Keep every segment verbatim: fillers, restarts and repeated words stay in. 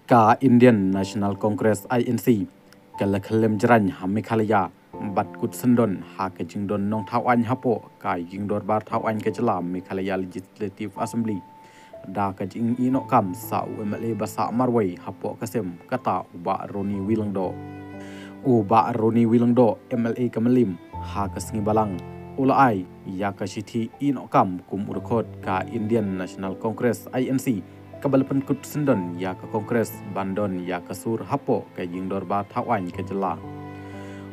Ka Indian National Congress, I N C, ka la khyllem jrang ha Meghalaya bad kut syndon ha ka jingdon nongthaw aiñ hapoh ka ïing dorbar thaw aiñ ka jylla, Meghalaya Legislative Assembly, da ka jingïehnoh kam sa u M L A ba sah marwei hapoh ka sem, kata u Bah Ronnie W Lyngdoh. U Bah Ronnie W Lyngdoh, M L A ka Mylliem, ha ka sngi Balang, u la ai ïa ka shithi ïehnoh kam kum u dkhot ka Indian National Congress, I N C, kaba la pynkut syndon ïa ka Congress ban don ïa ka sur hapoh ka ïing dorbar thaw aiñ ka jylla.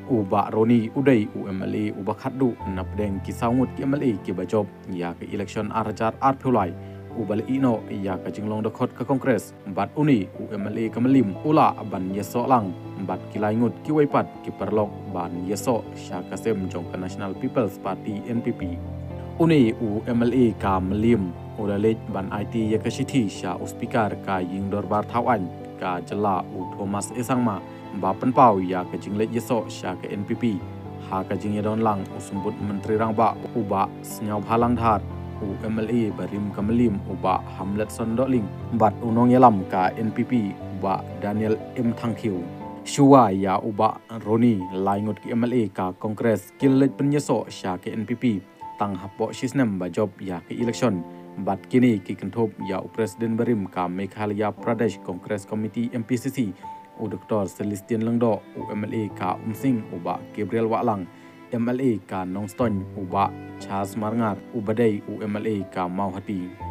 U Bah Ronnie u dei u M L A uba khatduh napdeng ki saw ngut ki M L A kiba jop ïa ka election ar hajar arphew lai, uba la ïehnoh ïa ka jinglong dkhot ka Congress, bad une u M L A ka Mylliem u lah ban ïasoh lang bad ki lai ngut kiwei pat ki paralok ban ïasoh sha ka sem jong ka National People's Party, N P P. Une u M L A ka Mylliem u la leit ban aiti ïa ka shithi sha u Speaker ka ïing dorbar thaw aiñ ka jylla, u Thomas A Sangma, ba pynpaw ïa ka jingleit ïasoh sha ka N P P. Ha ka jingïadon lang u Symbud Myntri Rangbah u Bah Sniawbhalang Dhar, u M L A barim ka Mylliem u Bah Hamletson Dohling, bad u nongïalam ka N P P u Bah Daniel M Thangkhiew. Shuwa ïa u Bah Ronnie, lai ngut ki M L A ka Congress ki la leit pynïasoh sha ka N P P tang hapoh shisnem ba jop ïa ka election. Bad kine ki kynthup ïa u President barim ka Meghalaya Pradesh Congress Committee, M P C C, u Doktor Celestine Lyngdoh, u M L A ka Umsning u Bah Gabriel Wahlang, M L A ka Nongstoiñ u Bah Charles Marngar, uba dei u M L A ka Mawhati.